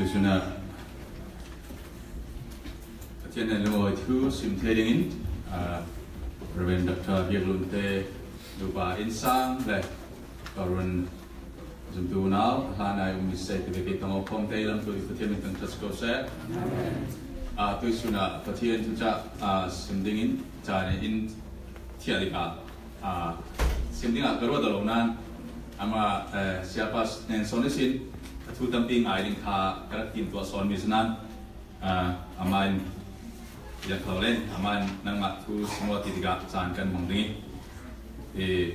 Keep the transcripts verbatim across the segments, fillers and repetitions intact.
Sunah Pathian in lungawi thu sim thei dingin, ah, Reverend Doctor Biak Lunte nupa innsang le Kawlrun zumtu unau a hlanah um mi se ti veki tangawkhawmte lam tu Pathian min tang touch ko se. Ah, tuisunah Pathian thu ca, ah, sim dingin caan in thiah dikah, ah, sim dingah ka ruat lo nan ama, eh, Siapa Nelson sin a thu tampi ngai ding kha ka rak timtuah sawn mi si nan, ah, amah in, Biak Lunte, amah in nangmah thu sim aw ti dikah caan kan mang ding i, eh,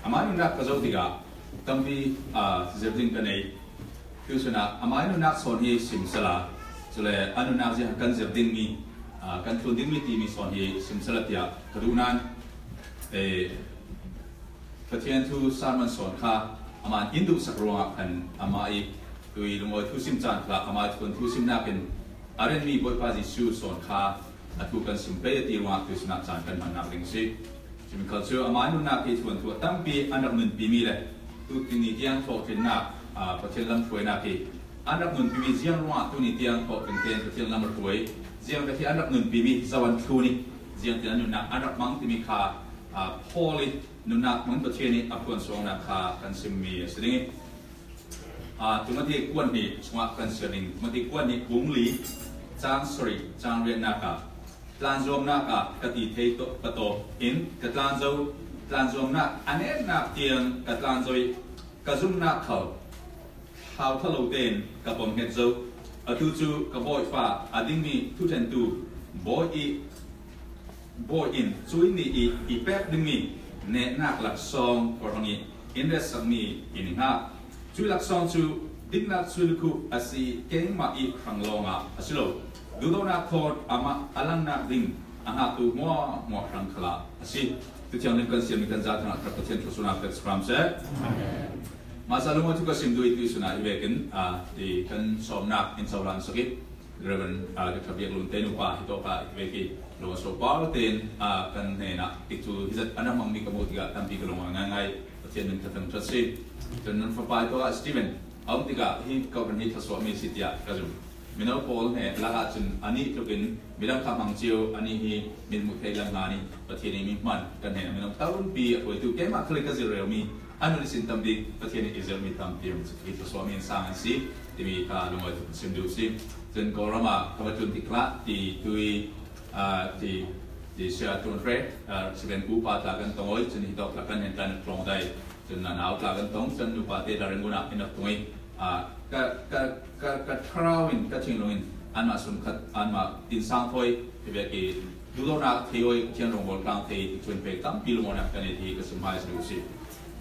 amah nunnak ka zoh tikah tampi, ah, zir ding ka nei. Tuisunah amah nunnak sawn hi sim sala, cule a nunnak ziang kan zir dingmi, ah, kan thlun dingmi timi sawn hi sim sala tiah ka duh nan, eh, Pathian thu sermon sawn kha amah in duhsak ruangah khan amah i tui lungawi thu sim caan kha amah i thuan thu simnak in a renmi Bawipa Jesuh sawn kha a thu kan sim pei a ti ruangah tuisunah caan kan hmannak ding si. Cumi khal cu amah nunnak hi thuanthu a tampi an rak nunpimi le tu tini tiang thawhtlinnak, aa, Pathian lam hruainak hi an rak nunpimi ziang ruangah tuni tiang thawhtlin tein Pathian lam a hruai ziang vek hi an rak nunpimi zoh an thlun i ziangtin an nunnak an rak mang timi kha, aa, Paul i nunnak hmang Pathian i a phuansuangnak kha kan simmi a si ding i, aa, Timote kuan hnih chungah kan siar ding. Timote kuan hnih bung li cang sarih cang riatnak ah tlanzuamnak ah ka ti thei tawh ka tawp in ka tlanzo, tlanzuamnak a netnak tiang ka tlanzo i ka zumnak khal hlau tha lo tein ka pom hnget zo. Atu cu ka Bawipa a dingmi thuṭhentu Bawi i Bawi in cuih ni i i pek dingmi nehnak laksawng khuarhang i in retsakmi in i hngak. Cuih laksawng cu diknak cu likhuh a si keimah i hrang lawngah a si lo. Duhdawhnak thawn amah a langnak ding a hngaktu hmuahhmuah hrang khalah a si. Cu thianghlim kan siammi kan zathang ah kar Pathian thluasuahnak pek hram seh. Masa lungawithu ka sim duh i tuisunah hi vekin, aa, ti kan sawmnak in cohlan sak i Reverend, aa, Doctor Biak Lunte nupa hi tawk ah i vek i lung a so pau tein, aa, kan hnenah tikcu hi zat an a hmangmi ka muh tikah tampi ka lung a ngaingai Pathian min ka thangṭhat si. Cun nan fapa hi tawk ah Stephen a um tikah hi kawhhran hi thluasuahmi si tiah ka zum. Mino pawl hne lakah cun anih tlukin midang kha hmang cio, anih hi min hmuh theih lam hna nih Pathian i mi hman kan hnenah minung tampi a hruaitu keimah khal i ka zirh reuhmi a nun ihsin tam bik Pathian i zirhmi tampi um cu hi thluasuahmi in sang an si timi kha lungawi tuk sim duh si. Cun Kawlram ah ka va tlun tik hlah ti tui, aa, ti, ti sia tlun hre, aa, Reverend upa tla kan tong awi, cun hi tawk tla kan hnentlan tlawng dai. Cun a nau tla kan tong, cun nupa te tla ringun ah in rak tung i, aa, ka, ka, ka, ka thlarau in, ka thinlung in anmah sum khat, anmah innsang thawi, hi vek i duhdawhnak thei awi, Pathian rawngbawl tlang thei, cun pek tampi lungawnak kan i ti ka sim hai si duh si.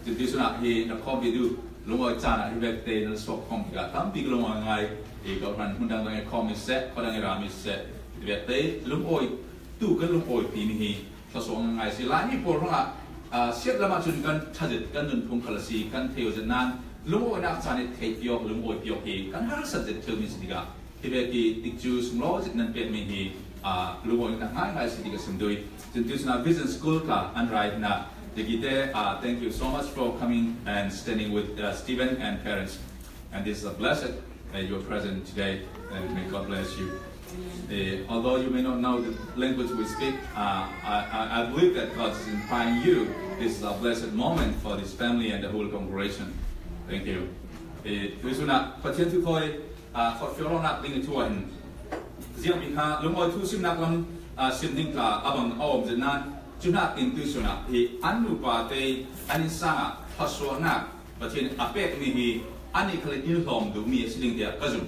Cun tuisun ah hi na khawm ti duh, lungawi caan ah hi vek te na suak khawm tikah tampi ka lungawi ngai. I kawhhran hmun dangdang i khawm i seh, khuadang i ram i seh, hi vek te lungawi tu kan lungawi timi hi thluasuah ngai si. Laimi pawl hrangah, aa, siat lam ah cun kan ṭha zet, kan nunphung khal a si, kan thei aw zet nan lungawinak caan i theih piawk, lungawi piawk hi kan harsat zet ṭheu mi si tikah, hi vek i tikcu sunglaw zet nan pekmi hi, aa, lungawinak ngaingai si ti ka sim duh i. Cun tuisun ah Vision School tla an rai hna. Dikite, aa, thank you so much for coming and standing with, uh, Stephen and parents. And this is a blessed, uh, your present today, and may God bless you. Uh, although you may not know the language we speak, uh, I, I, I believe that God is inspiring you. This is a blessed moment for this family and the whole congregation. Thank you. Uh, tuisun ah Pathian thu thawi, aa, khuat fiawlawknak ding i thu ah hin ziangpi kha lungawi thu simnak lam, aa, sim ding tla a bang a awm zet nan, cu hnakin tuisun ah hi an nupa te an innsang ah thluasuahnak Pathian a pekmi hi annih khal in in hlawm duhmi a si ding tiah ka zum.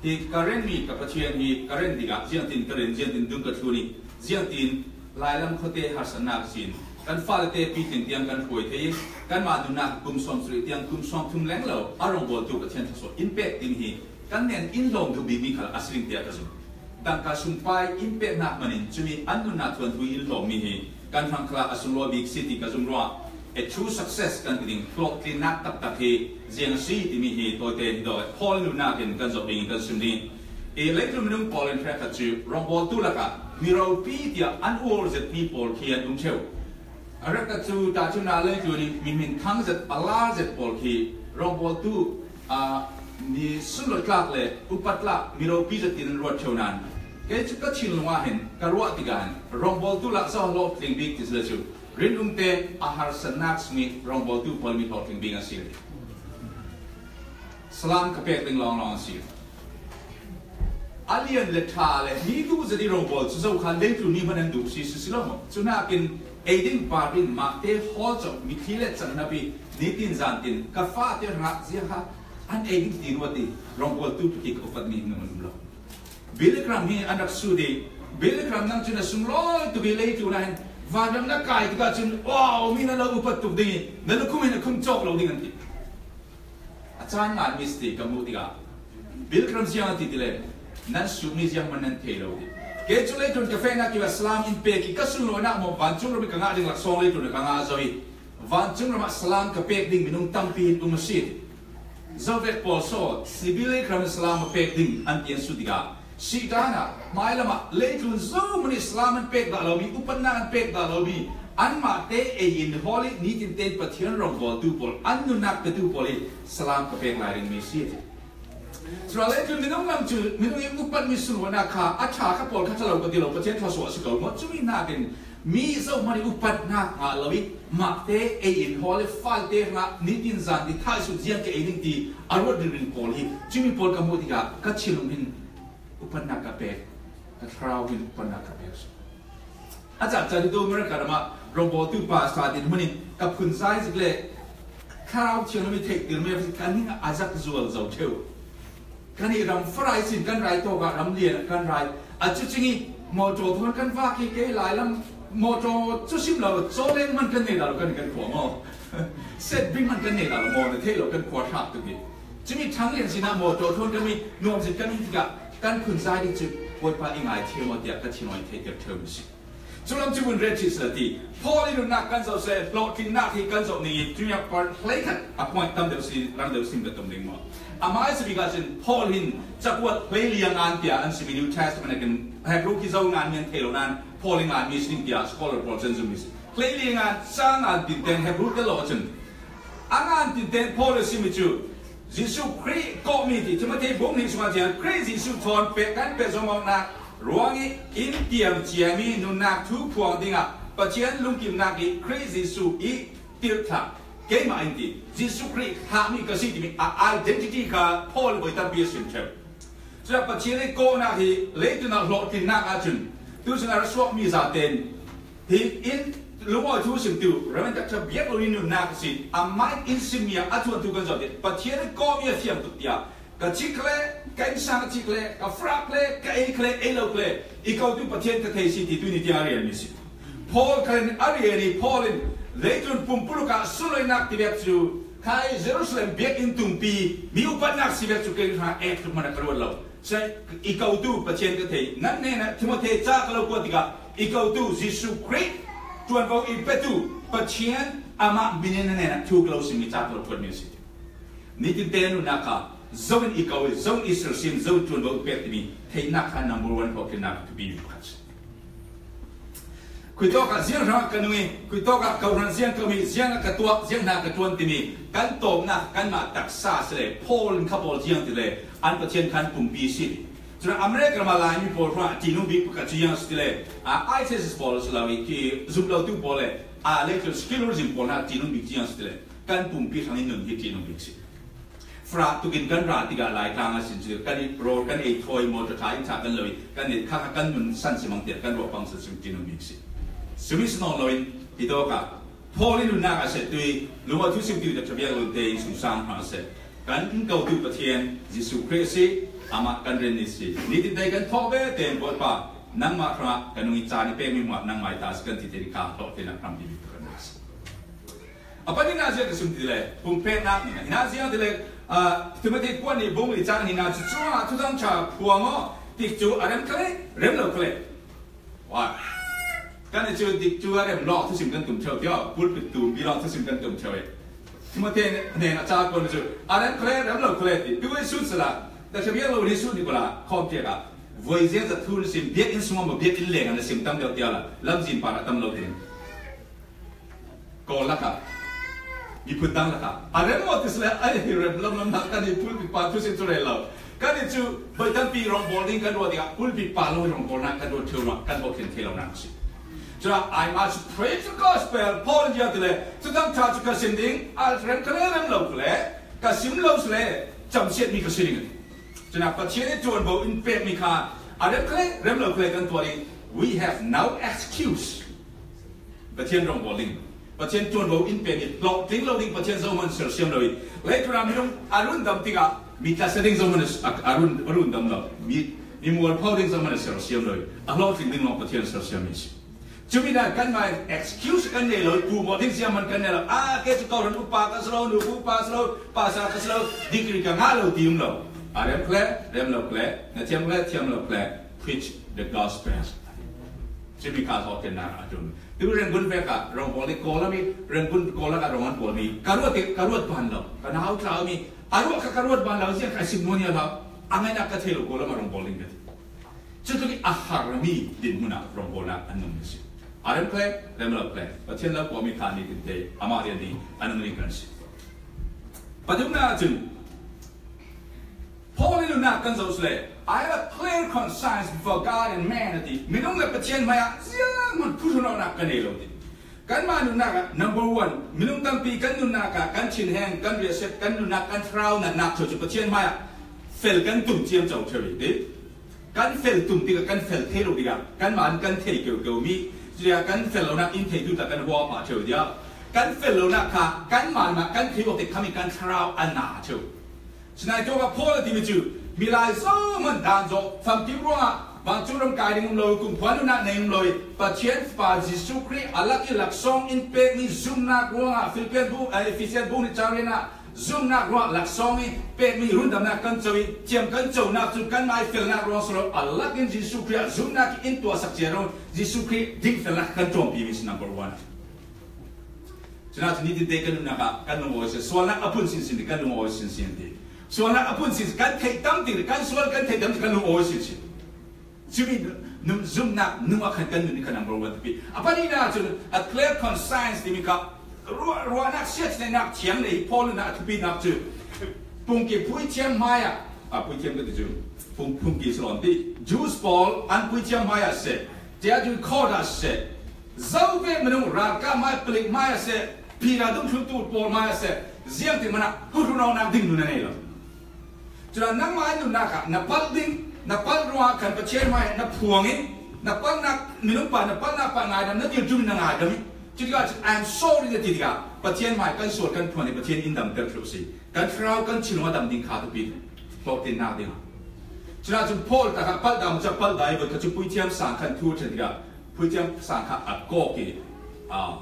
Hi ka renmi ka Pathian hi ka ren tikah ziangtin ka ren, ziangtin dum ka thlun i, ziangtin Lailam khuate harsatnak sin kan fale te pitling tiang kan hruai thei i, kanmah nunnak kum sawm sarih tiang kum sawm thum leng lo a rawngbawltu Pathian thluasuah in pek ding hi kan hnen in hlawm duh bikmi khal a si ding tiah ka zum. Tangka sumpai in peknak hmanin cumi an nunnak thuanthu in hlawmmi hi kan hrang khalah a sunglawi bik si ti ka zum ruah. A true success kan ti ding hlawhtlinnak taktak hi ziang a si timi hi tawite hi dawh Paul nunnak in kan zoh ding in kan sim ding. I leitlun minung pawl in hrekkhat cu rawngbawltu lakah mi ropi tiah an uar zetmi pawl khi an um ṭheu. A hrekkhat cu tahṭhimnak leitlun i mihmin thang zet a lar zet pawl khi rawngbawltu, aa, Mi sunlawh tlak le upat tlak mi ropi zatin an ruat ṭheu nan, kei chu ka thinlung ah hin ka ruah tikah hin rawngbawltu lah zo a hlawhtling bik ti sila chu rinumte a harsatnak sungih rawngbawltu pawl mi hlawhtling bik an si. Salam ka pek ding lawnglawng an si. A lian le ṭha le mi duh zet i rawngbawl cu zo khan leitlun mi hman an duh si, si, si lo maw? Cu nakin ei ding par ding mahte hawl cawk mitthli le cang napi nitin zantin ka fate hrangah zia kha an ei ding ti ruat i rawngbawltu tuk i ka upat mi hnu an um lo. Billy Graham hi an rak sut i, Billy Graham nang cun a sunglawi tuk i leitlun ah hin vanram na kai tikah cun, wow, mi na lo upat tuk ding i na lukhum hin a khum cawk lo ding an ti. A caan ngan mi si ti ka hmuh tikah Billy Graham ziang a ti ti le nan sutmi ziang man nan thei lo ti. Kei cu leitlun ka fehnak kipah salam in pek i ka sunglawinak maw vancung ram i ka ngah ding laksawng leitlun a ka ngah zo i vancung ram ah salam ka pek ding minung tampi in um a si. Zovek pawl saw si Billy Graham in salam a pek ding an ti an sut tikah Sihtan ah, hmailam ah leitlun zo hmun i salam an pek dah lomi, upatnak an pek dah lomi, anmahte ei in hawl i nitin tein Pathian rawngbawltu pawl, an nunnak petu pawl i salam ka pek lai ringmi si. Cun leitlun minung lam cu minung i upatmi sunglawinak kha a ṭha kha pawl kha ṭha lo ka ti lo, Pathian thluasuah a si ko maw? Cumi nakin mi zohman i upatnak ngah lo i mahte ei in hawl i falte hrangah nitin zan i thaisut ziang ka ei ding ti a ruat ringring pawl hi cumi pawl ka hmuh tikah ka thinlung hin upatnak ka pek, ka thlarau hin upatnak ka pek. A cakcak hi tu America ram ah rawngbawltu pastor tin hmun in ka phunzai zik le thlarau thianghlim i theihtirmi kan ning a zak zual zo ṭheu. Kan i ram farai sin kan rai tawk ah ram lian ah kan rai. A cucing i mawtaw thawn kan vak i kei lai lam mawtaw cu sim lo, cawleng man kan nei dah lo kan, kan khua maw? Set bring man kan nei dah lo maw? Na theih lo kan khua hrak tuk i. Cumi ṭhang lian sinah mawtaw thawn kan mi nuam zet kan um tikah kan phunzai ding cu Bawipa i ngai thiam aw tiah ka thinlung i theihter ṭheu mi si. Cu lam cu vun ret ṭhit sila ti. Paul i nunnak kan zoh seh, hlawhtlinnak hi kan zoh ning i, tunia part hleikhat a point tam deuh si, ram deuh sim ka tum ding maw? A hmaisa bik ah cun Paul hin cakuat hleiliang an tiah an simi New Testament a kan Hebru khi zo ngan mi an thei lo nan Paul i ngan mi si ding tiah scholar pawl cun zummi si. Hleiliang an, ca ngan tinten Hebru te law cun a ngan tinten Paul a simi cu Jesuh Khrih kawhmi ti Timote bung hnih sungah cian Khrih Jesuh thawn pek kan pek zomawknak ruang i in tiam ciami nunnak thu phuang dingah Pathian lungkimnak i Khrih Jesuh i tirhthlah keimah in ti Jesuh Khrih thlahmi ka si timi a identity kha Paul voi tampi a sim ṭheu. Cuah Pathian i kawhnak hi leitlun ah hlawhtlinnak ahcun tucun a ra suakmi zaten hi in lungawi thu simtu Reverend Doctor Biak Lo i nunnak a si. Amah in in simmi ah a thuanthu kan zoh ti Pathian i kawhmi a fiang tuk tiah ka cik le ka innsang a cik le ka frak le ka ei kle ei lo kle i kotu Pathian ka thei si ti tuni tiang a rianmi si. Paul kha in a rian i Paul in leitlun pumpuluk ah sulawinak ti vek cu khai Jerusalem biakinn tumpi mi upatnak si vek cu kei hna ek tuk hmanh a ka ruat lo. Sai i kotu Pathian ka thei, nan hnenah Timote ca ka lo kuat tikah i kotu Jesuh Khrih ṭuanvo i petu Pathian amah min in nan hnenah thu ka lo simmi ca ka lo kuatmi a si. Nitin te nunnak kha zo in i ko i zo in i sersiam zo in ṭuanvo i pek timi theihnak kha number one hlawhtlinnak a thupi mi pakhat si. Khuitawk ah ziang hrangah ka nung i, khuitawk ah ko hrang ziang ka mi, ziang ah ka tuah, ziang hna ka ṭuan timi kan tawpnak kanmah taksa si le Paul in kha pawl ziang ti le an Pathian khan pumpi si. Cun America ram ah Laimi pawl hrangah ṭihnung bik pakhat cu ziang si ti le, a, ISIS pawl si lo i, zumh lotu pawl le, a, leitlun secularism pawl hna ṭihnung bik ziang si ti le kan pumpi hrang in nun hi ṭihnung bik si. Frak tukin kan ra tikah Laitlang a sin cu kan i rawl kan ei thawi, mawṭaw ṭha in ṭha kan lo i kan i kha kan nun san si mang tiah kan ruah pang san si ṭihnung bik si. Sumi si nawn loin i tawk ah Paul i nunnak a si tu i lungawithu simtu Doctor Biak Lo te in sungsang hna a si. Kan in kotu Pathian Jesuh Khrih a si, amah kan rian ni si. Nitin te kan thawh ve tein Bawipa nangmah hrangah kan nung i caan i pekmi hmuah nangmah i ta a si kan ti te kha hlawhtlinnak hrampi bik kan si. A pahnihnak ziang ka sim ti le, pumpeknak ni, hinah ziang ti le, ah, Timote kuan nih bung li cang hinah cu cungah Thuthang ṭha phuang aw, tik cu a rem kha le, rem lo kha le. Wah. Kan i cu tik cu a rem lawng thusim kan tum ṭheu tiah, pulpit tum bi lawng thusim kan tum ṭheu i. Timote hnen a ca kuan cu, a rem kha le, rem lo kha le ti, pi voi sut sala, ta ṭha biak lo ni sut ni kula, khawm tiak ah, voi ziang zat thu ni sim, biakinn sungah maw biakinn leng an a sim tam deuh tiah la, lamzin par a tam lo ding. Kawl lakah I phut dang lakah a rem maw ti sile, a hi rem lam lam nak kan i pulpit pa thusit cu rel lo. Kan i cu voi tampi rawngbawl ding kan ruah tikah pulpit pa lo i rawngbawlnak kan ruah ṭheu ruah kan bawh khin thei lo nak a si. Cun I must preach the gospel, Paul in ziah tile, Thuthang ṭha cu ka sim ding, a rem ka le rem lo ka le, ka sim lo sile, camsiatmi ka si ding. Cun Pathian i ṭuanvo in pekmi kha a rem ka le rem lo ka le kan tuah i, we have no excuse. Pathian rawngbawl ding, Pathian ṭuanvo in pek i hlawhtling lo ding Pathian zohman sersiam lo i, leitlun ah minung a rundam tikah mi tlasak ding zohman a, a run, a rundam lo, mi, mi mualpho ding zohman a sersiam lo i, a hlawhtling ding lawng Pathian sersiam mi si. Cumi dah kanmah in excuse kan nei lo i, puhmawh ding siaman kan nei lo. A, kei cu kawhhran upa ka si lo, nupi upa si lo, pastor ka si lo, degree ka ngah lo ti um lo. A rem kle, rem lo kle, na thiam kle, thiam lo kle, preach the gospel. Cumi kha hlawhtlinnak a ṭum. Tu Rangoon vek ah rawngbawl i Kawl a mi, Rangoon Kawl lakah rawng an bawlmi ka ruat, ka ruat ban lo, ka nau tlau mi a ruat kha ka ruat ban lo, ziang kha a sim nuan ia hlah, a ngaihnak ka thei lo, Kawl lam a rawngbawl ding ka ti. Cutuk i a harmi dinhmun ah rawngbawl nak an nung si. A rem kle, rem lo kle, Pathian lo kawmi kha ni tinte amah rian ni a nung ring kan si. Pathumnak cun Paul in nunnak kan zoh sile, I have a clear conscience before God and man, a ti. Minung le Pathian hmaiah zianghman phuhrunawhnak ka nei lo ti. Kanmah nunnak ah number one, minung tampi kan nunnak ah kan thinheng, kan riahsiat, kan nunnak, kan thlarau natnak ṭheu cu Pathian hmaiah fel kan tum ciamco ṭheu i ti. Kan fel tum tikah kan fel thei lo tikah kanmah in kan thei keukeu mi, cutikah kan fel lonak in theitu tla kan huap pah ṭheu tiah kan fel lonak kha kanmah in kan thei awk tik khami kan thlarau a na ṭheu. Sinai tlawng ah Paul a timi cu milai zohman dan zawh, famkim ruangah vancung ram kai ding um lo, kumkhua nunnak nei um lo i, Pathian Fapa Jesuh Khrih a lak i laksawng in pekmi zumhnak ruangah Filipian bu, eh, Efesian bu nih cang rian ah zumhnak ruangah laksawng i pekmi rundamnak kan co i, thiam kan conak cu kanmah i felnak ruang si lo, a lak in Jesuh Khrih ah zumhnak in tuahsak cia ruang Jesuh Khrih dingfelnak kan ṭuanpimi si number one. Cun ah cun nitin te kan nunnak ah kan lungawi si, sualnak a phun sinsin ti kan lungawi sinsin ti. Sualnak a phun sinsin kan theih tam ti, kan sual kan theih tam ti kan lungawi sinsin. Cumi nun zumhnak nung ah khan kan nun i kha number one ti pi. A pahnihnak cun a clear conscience timi kha ruah, ruahnak siatchinnak thiang le hi Paul nunnak a thupinak cu pungki puithiam hmaiah, a puithiam ka ti cu pung, pungki si lawn ti, Jews pawl an puithiam hmaiah si, Theodicea si, Zo vek minung ralkap hmai, palik hmai a si, Peter dungthluntu pawl hmai a si, ziangtin hmanh ah phuhrunawhnak ding nun a nei lo. Cun nangmah nunnak ah na palh ding, na palh ruangah khan Pathian hmai na phuang i, na palhnak, minung pa, na palhnak pa ngaidam na dir ṭum in na ngaidam i, cutikah cun, "I'm sorry," na ti tikah Pathian hmai kan sual kan phuan i Pathian in damter thluh si. Kan thlarau kan thinlung a dam ding kha tupi hlawhtlinnak ding. Cun ah cun Paul takah palh dah maw, palh dah i, voi kha cu puithiam sang khan thu a ṭhen tikah puithiam sang kha a kawk i, aa,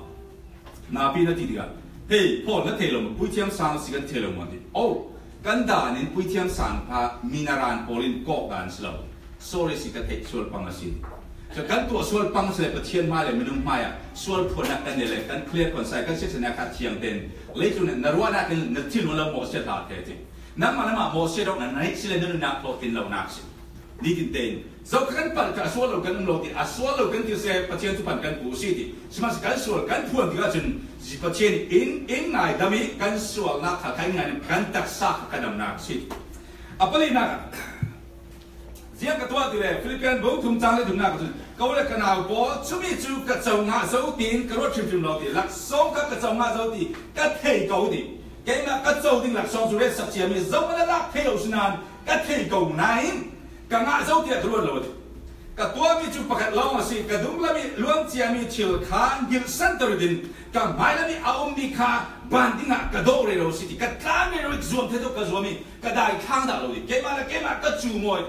napi na ti tikah, "Hei, Paul, na thei lo maw? Puithiam sang a si kan thei lo maw?" ti. "Oh, kan dan in puithiam sang kha mi naran pawl in kawk dan si lo. Sorry si, ka theih sual pang a si." Cun kan tuah sual pang si le Pathian hmai le minung hmai ah sual phuannak kan nei le kan clear conscience kan siatchannak kha thiang tein leitlun na ruahnak in na thinlung lo mawhsiat hlah te ti. Nangmah nangmah mawhsiat awk na neih si le na nunnak hlawhtlin lonak si. Nitin tein zo kha kan palh kha a sual lo kan um lo ti, a sual lo kan ti si le Pathian thuphan kan puh si ti. Sihmanhsehlaw kan sual kan phuan tikah cun Pathian in in ngaidam i kan sualnak kha kan ngaidam, kan taksa kha ka damnak si. A palinak ah, ziang ka tuah ti le, Filipian bu thum cang le thumnak ah cun, "Ka u le ka nau pawl, cumi cu ka co ngah zo tiin ka ruat hrimhrim lo ti, laksawng kha ka co ngah zo ti ka thei ko ti. Keimah ka co ding laksawng cu retsak ciami zohman a lak thei lo si nain ka thei ko nain ka ngah zo tiah ka ruat lo ti. Ka tuahmi cu pakhat lawng a si, ka dunglam i luan ciami thil kha ngilhsanter in ka hmailam i a ummi kha ban dingah ka dawh rero si ti, ka tlan rero i zuam thei tuk ka zuam i ka daithlang dah lo ti. Keimah le keimah ka cu mawi,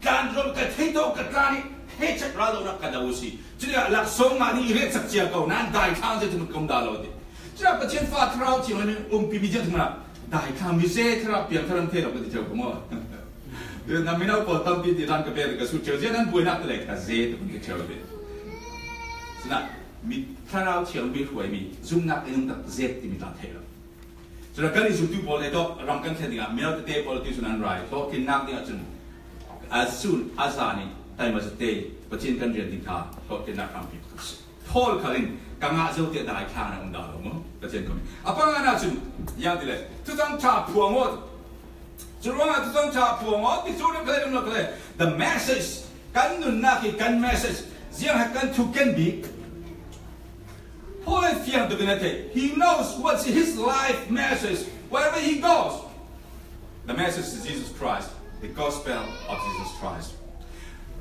tlan rawh ka thei tuk, ka tlan i hei chat raldohnak ka do si. Cutikah laksawng ngah ding i retsak cia ko, nain daithlang zet ka um dah lo ti. Cutikah Pathian fa Thlarau Thianghlim in umpi mi ziang thum ah daithlang mi zet thlarau piang thlarau thei lo ka ti cio ko maw?" Na mino pawl tampi ti dan ka pek ka sut cio, ziang nan buainak te le ka zet ka cio ti. Sinah mi Thlarau Thianghlim hruaimi zumhnak in um tak zet timi tla thei lo. Cun kan i zumtu pawl le tawh ram kan thlen dingah mino tete pawl ti cun an rai. Hlawhtlinnak dingah cun a sun a zan i taima zate Pathian kan rian ding kha hlawhtlinnak rampi pakhat si. Paul khal in ka ngah zo tiah daithlang na um dah lo maw? Pathian kong. A pangana cun, yang ti le, Thuthang ṭha phuang aw. Curuangah Thuthang ṭha phuang aw, ti cu ram kha le, ram lo kha le. The message, kan nunnak hi kan message, ziang he kan thu kan bik. Paul in fiang tuk in a theih. He knows what's his life message wherever he goes. The message is Jesus Christ, the gospel of Jesus Christ.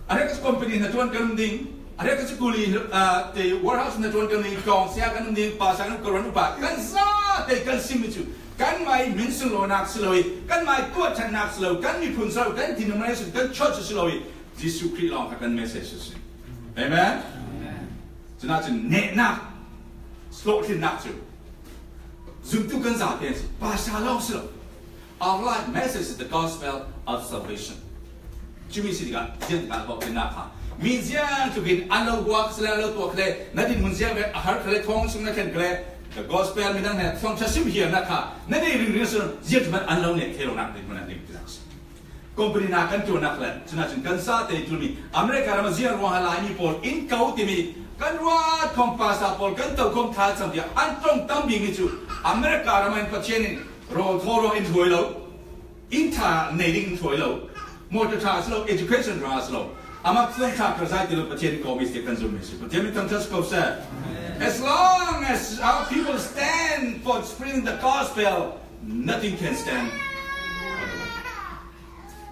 A rek company na tuan kan um ding, a rek kuli, ah, te warehouse na tuan kan um ding, kong sia kan um ding, pa sia kan um karuan upa, kan za te kan sim cu, kan mai min sung lo nak si lo i, kan mai kuat chan nak si lo, kan mi phun si lo, kan denomination, kan church si lo i, Jesu Christ long kha kan message si. Amen? Amen. Cun ahcun nehnak, hlawhtlinnak cu zumtu kan zatein si, pastor lawng si lo. Our life message is the gospel of salvation. Cumi si tikah, ziang tikah hlawhtlinnak kha. Mi ziang tukin an lo guak si le, an lo tuak le, na dinhmun ziang ve, a har kha le, thawng sung na thlen kha le, the gospel midang hna thawng ṭha sim hiarnak kha, na nei ringring a si lo, ziang tukin an lo neh thei lonak dinhmun an ding tinak si. Company na kan ṭuannak le, cun ahcun kan zate ṭulmi, America ram a ziang ruang a Laimi pawl in ko timi, kan ruat khawm pastor pawl kan to khawm tha cang tiah an ṭong tam bikmi cu, America ram in Pathian in rawl thaw ruang in hruai lo, in ṭha nei ding in hruai lo, mawṭaw ṭha a si lo, education ṭha a si lo, amah Thuthang ṭha kar zai ti lo, Pathian in ko mi si kan zummi si. Pathian min thangṭhat si ko seh. As long as our people stand for spreading the gospel, nothing can stand.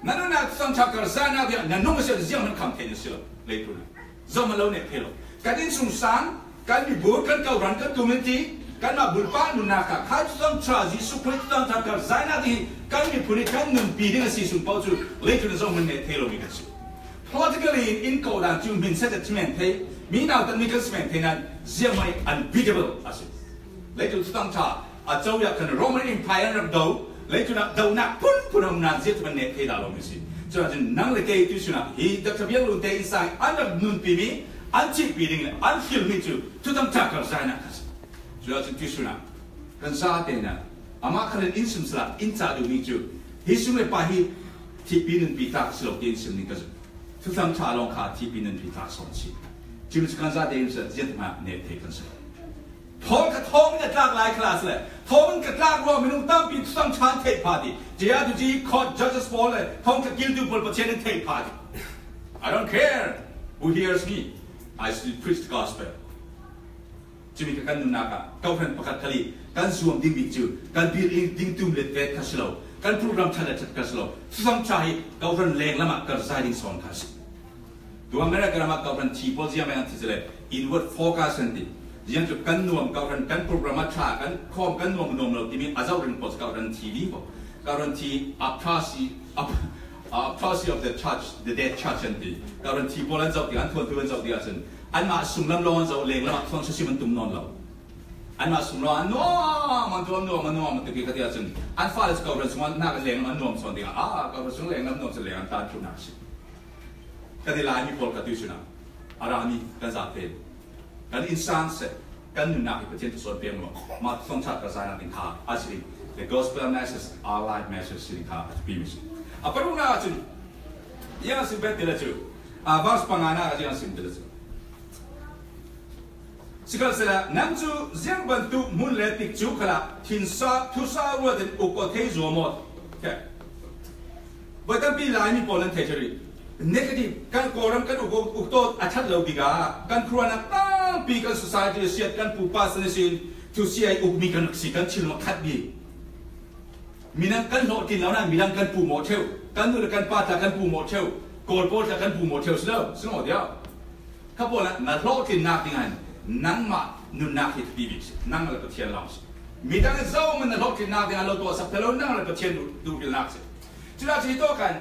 Na nunnak Thuthang ṭha kar zainak bia na nung a si ziang hmanh kham thei na si lo, leitlun ah. Zoh hmanh lo neh thei lo. Kan innsungsang, kan mibur, kan kohran, kan community, kanmah bulpa nunnak ah kha Thuthang ṭha, Jesuh Khrih Thuthang ṭha kar zainak ding hi kan miphun i kan nunpi ding a si sung paoh cu leitlun ah zoh hmanh neh thei lo mi kan si. Politically in ko dan cu hmin set a thimen thei, mi nautatmi kan si men thei nan ziang hmanh unbeatable a si. Leitlun Thuthang ṭha a co ah khan Roman Empire an rak do, leitlun ah dohnak phunphun a um nan ziah tu kan neh thei dah lo mi si. Cun ahcun nang le kei tuisun ah hi Doctor Biang Lun te innsang an rak nunpi mi, an thihpi ding le an hrilmi cu Thuthang ṭha kar zainak kha si. Cun ahcun tuisun ah kan zate in ah amah kha in sim sala in cah duhmi cu hi sum le pa hi thihpi nunpi tlak si lo, ti in sim ning ka zumh. Thuthang ṭha lawng kha thihpi nunpi tlak sawn si. Cumi cu kan zate in ziah tu hna neh thei kan si. Thawng kha thawng in a tlak lai kha la si le, thawng in ka tlak ruang minung tampi Thuthang ṭha an theih pha ti. Ṭia tu ci court judges pawl le thawng kha kiltu pawl Pathian in theih pha ti. I don't care who hears me. I still preach the gospel. Cumi kha kan nunnak ah kohhran pakhat khal i kan zuam ding bik cu kan building ding tum le vet kha si lo, kan program ṭhat le ṭhat kha si lo. Thuthang ṭha hi kohhran lenglam ah kar zai ding sawn kha si. Tua America ram ah kohhran thi pawl ziang an thi le inward focus an ti. Ziang cu kan nuam kohhran, kan program a ṭha, kan khawm kan nuam nuam lo timi a zoh ring pawl cu kohhran thi ding ko. Kohhran thi, autopsy, ap-, autopsy of the church, the dead church an ti. Kohhran thi pawl an zoh tikah, an thuanthu an zoh tikah cun anmah sunglam lawng an zoh, lenglam ah thuang sasim an tum nawn lo. Anmah sunglam an nuam, an tuam nuam, an nuam, an tuam kha tiah cun an fale cu kohhran sungah nak lenglam an nuam sawn tikah, ah, kohhran sung lenglam nuam cu leng an tan thluhnak a si. Kan i Laimi pawl kha tuisun ah a rami kan zate, kan innsang seh, kan nunnak hi Pathian thazawn pek maw? Mah thawngṭha kar zainak ding kha a si ding. The gospel message, our life message si ding kha a thupi mi si. A paruknak ah cun, ziang a sim bet ti le cu, a verse panganak ah ziang a sim ti le cu. Sikhalsehla, nang cu ziang bantuk hmun le tikcu khalah thinsa, thusa ruat in uk ko thei zuam maw? Okay. Voi tampi Laimi pawl nan thei ṭha rih. Negative, kan Kawlram kan uk, uk tawn a ṭhat lo bik ah kan khuaruahnak tampi kan society a siat, kan pupa san ihsin thusia i ukmi kan rak si, kan thinlung a khat bik. Midang kan hlawhtlin lo nain midang kan puhmawh ṭheu, kan nu le kan pa tla kan puhmawh ṭheu, Kawl pawl tla kan puhmawh ṭheu si lo, si maw tiah? Kha pawl ah na hlawhtlinnak dingah nangmah nunnak hi thupi bik si, nang le Pathian lawng si. Midang zohman na hlawhtlinnak dingah lo tuahsak te lo, nang le Pathian duh, duhhrilnak si. Cucaah cun hi tawh khan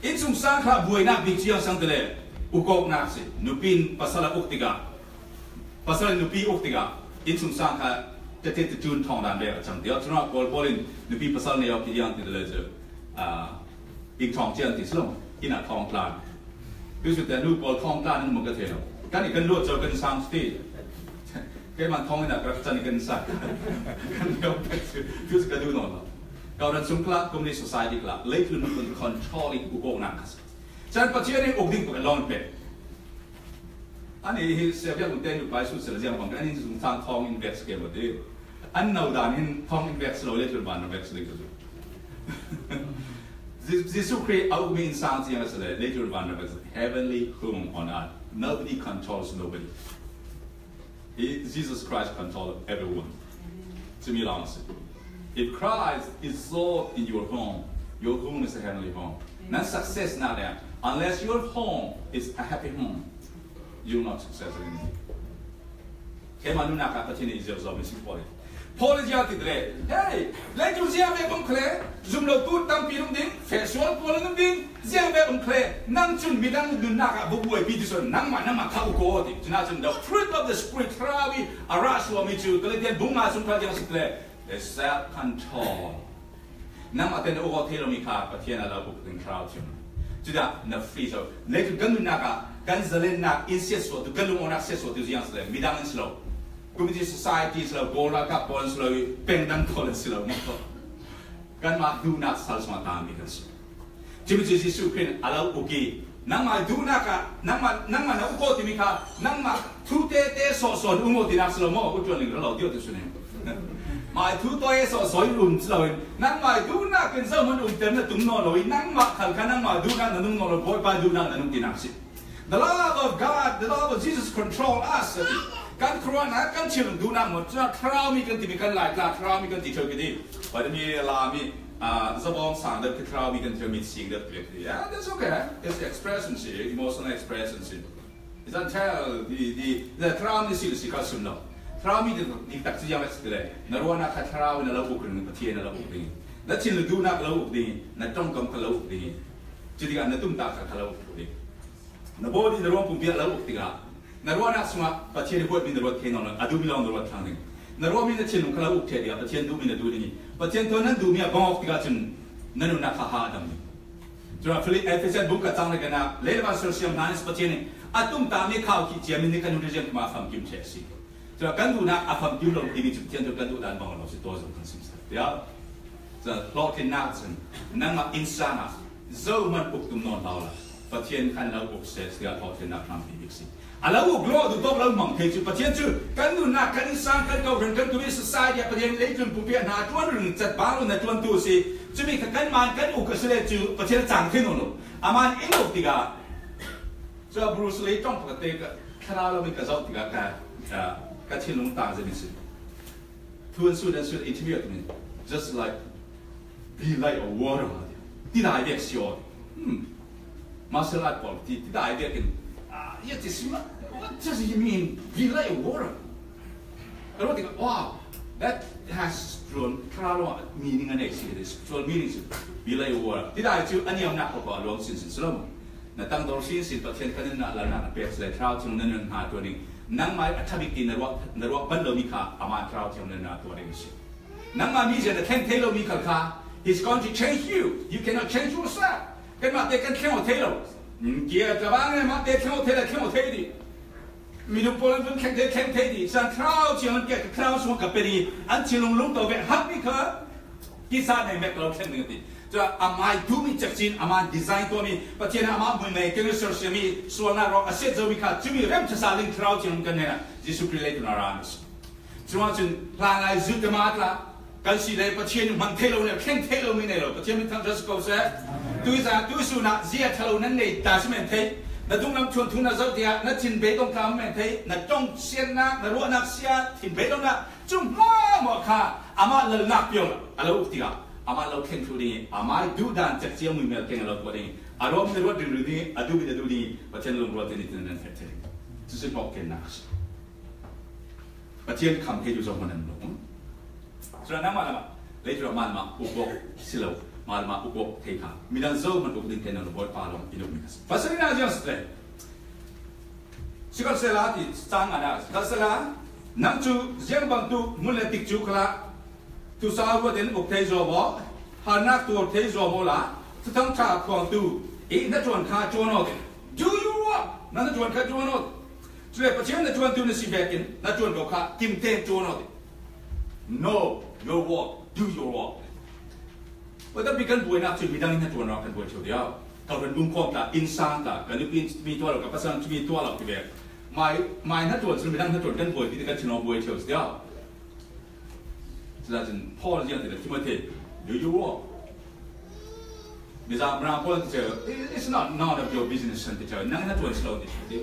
innsungsang kha buainak bik ziang sang te le ukawknak si. Nupi in pasal a uk tikah, pasal in nupi uk tikah innsungsang kha tete tutun thawng dan ve a cang tiah. Cun Kawl pawl in nupi pasal nei awk hi ziang ti te le cu, ah, Inn thawng cian ti si lo, inn ah thawng tlan. Tuisun te nu pawl thawng tlan an maw ka thei lo. Kan i kan luat co kan sang ti. Keimah thawng inn ah ka rak can i kan sang. Kan lio pek si. Tuisun ka duh nawn lo. Kawlram sung khalah, communist society khalah, leitlun controlling ukawknak kha si. Cun Pathian in uk ding pakhat lawng pek. Ani hi Sia Biak Lun te nu pai su sila ziang bang, ani sung sang thawng in bek si ke maw ti. An no dan hin thong in vek silo, leitlun van vek silo. Je-, Jesu Christ a uk mi innsang ciang a silo, leitlun van vek silo. Heavenly home on earth. Nobody controls nobody. He, Jesus Christ controls everyone. Cumi lang si. If Christ is Lord in your home, your home is a heavenly home. Nan success na le, unless your home is a happy home, you will not success in anything. Keimah nunnak ah Pathian in i ziau zaw mi si Paul. Paul in ziau ti le, hey, leitlun ziau vek um khle, zum lo tu tampi um ding, feh sual pawl um ding, ziau vek um khle, nang cun midang nunnak ah bubuaipi ti sawn, nangmah, nangmah kha uk aw ti. Cun ah cun the fruit of the Spirit, Thlarau i a rah suahmi cu, Galatian bung nga sung kha ziang si le, the self control. Nangmah te na uk aw thei lomi kha Pathian a lo uk ding Thlarau thiam. Cudah na free zo. Leitlun kan nunnak ah kan zalennak in siatsuah tu, kan lungawknak siatsuah tu ziang si le, midang in si lo, community society si lo, kawl ralkap pawl in si lo, pengdang pawl in si lo, kanmah duhnak sal sungah tangmi kan si. Cumi cu Jesuh Khrih in a lo uk i, nangmah duhnak ah, nangmah, nangmah na uk aw timi kha, nangmah thu tete sawhsawh in um aw tinak si lo maw, u tuan ling ra lo deuh ti si ne. Mah thu tete sawhsawh in um si lo in, nangmah duhnak in zohman umter na tum nawn lo i, nangmah khal kha nangmah duhnak na nung nawn lo, Bawipa duhnak na nung tinak si. The love of God, the love of Jesus control us. Kan khuaruahnak, kan thinlung duhnak maw, cun Thlarau mi kan timi kan Lai tla, Thlarau mi kan ti ṭheo ki ti. Bai mi la mi, ah, zabawng sang deuh ki Thlarau mi kan ṭheo mi sing deuh ki ti. Yeah, that's okay. It's expression si, emotional expression si. It's until the, the, the Thlarau mi si, si kha sim lo. Thlarau mi kan dik tak si yang si le. Na ruahnak kha Thlarau in a lo uk ding, Pathian a lo uk ding. Na thinlung duhnak a lo uk ding, na ṭongkam kha lo uk ding. Cutikah na tumtah kha kha lo uk ding. Na body, na ruang pumpi a lo uk tikah, na ruahnak sungah Pathian i huatmi na ruat thei nawn lo, a duhmi lawng na ruat thlang ding. Na ruahmi na thinlung kha lo uk ṭheh tikah, Pathian duhmi na duh ding i, Pathian thawn nan duhmi a bang awk tikah cun na nunnak kha ha a dam ding. Cun Filip, Efesa bung khat cang le khatnak, lei le van sersiam hna in Pathian in a tumtahmi khau khih ciamin nih kan hun rian kha famkim ṭheh a si. Cun kan duhnak a famkim lo timi cu Pathian cu kan duh dan bang lo si, tua zong kan sim sal. Tiah cun hlawhtlinnak cun nangmah innsang ah zohman uk tum nawn hlah u la, Pathian khan lo uk seh, tiah hlawhtlinnak hrampi bik si. A lo uk lawh duh tawk lo hmang thei cu Pathian cu kan nunnak, kan innsang, kan kawhhran, kan community society ah Pathian leitlun pumpi ah hna ṭuan ring cat bang lo na ṭuantu a si. Cumi kha kanmah kan uk a si le cu Pathian a cang thei nawn lo. Amah in uk tikah, cu Bruce Lee ṭong pakhat te ka thlarau lam in ka zoh tikah ka, ka, ka thinlung tang zet in si. Thu an sut, an sut, interview a timi, just like, be like a water. Tidai vek si aw. Hmm. Martial art pawl ti, tidai vek in, ah, yeah, this, what does he mean? Be like a water. I don't think, wow, that has drawn, thlarau meaning a nei si, spiritual meaning si. Be like a water. Tidai cu a niamnak kha a luang sinsin si lo. Na tangdor sinsin Pathian kan in na lalnak na pek si le, Thlarau Thiang nan hna tuah ding. Nangmah a ṭha bik ti na ruah, na ruah ban lomi kha amah Thlarau Thiang nan hna tuah ding a si. Nangmah mizia na thleng thei lomi khal kha, he's going to change you. You cannot change yourself. Kanmah te kan thleng aw thei lo. Kia tlabang le mah te thleng aw thei le thleng aw thei dih. Minung pawl an vun thleng thei, thleng thei dih. San Thlarau Thiang an ke, Thlarau sung ka pe dih. An thinlung lungto ve hak mi kha. Kisa nei mek lo thleng ding a ti. Cun amah duhmi cekcin, amah design tuahmi, Pathian amah muimei, keng sersiami, sualnak rawk a set zomi kha, cumi remthasa ling Thlarau Thiang kan hnenah Jesuh Khrih leitlun a ra an si. Curuangah cun hlanlai zut te mah tla, kan si le Pathian hman thei lo ne, thleng thei lo mi nei lo, Pathian min thangṭhat si ko seh. Tuizan, tuisun ah zia ṭha lo nan nei ta si men thei, na dunglam chuan thung na zoh tiah, na thin beidong tla men thei, na ṭong siatnak, na ruahnak sia, thin beidongnak, cu hmuahhmuah kha amah lalnak pio a lo uk tikah amah lo thleng thluh ding i, amah duhdan cekci a muimel keng a lo tuah ding i, a ruahmi a ruat ringring ding i, a duhmi a duh ding i, Pathian lungrual te nitin nan feh thei ding. Cucu hnawhkennak a si. Pathian kham thei cu zohhmanh an lo. Culah nangmah lamah, leitlun ah mah lamah uk awk si lo, mah lamah uk awk thei kha, midang zohhmanh uk ding te nan lo, Bawipa lawng in ukmi kha si. Pasarihnak ziang si te. Sikhalsehla ti cang ah na, sikhalsehla nang cu ziang bantuk hmun le tikcu khalah thusau ruat in uk thei zaw maw, harnak tuar thei zaw maw la, Thuthang ṭha phuangtu i hnaṭuan kha ṭuan aw ti. Do your work. Na hnaṭuan kha ṭuan aw ti. Cule Pathian hnaṭuantu na si vekin hnaṭuan ko kha kim tein ṭuan aw ti. Know your work, do your work. Tua tampi kan buainak cu midang in hnaṭuan rawk kan buai ṭheo diau. Ka hranbung khawm ta, innsang ta, ka nupi in mi tuah lo, ka pasal in mi tuah lo ti ve. Mai, mai hnaṭuan cu midang hnaṭuan kan buai ti kan thinlung buai ṭheo si diau. Cucaah cun Paul ziang ti le, Timothy, do you work? Mizah mrang Paul ti ceu, "It's not none of your business," an ti ceu, nang na ṭuan si lo ti ceu.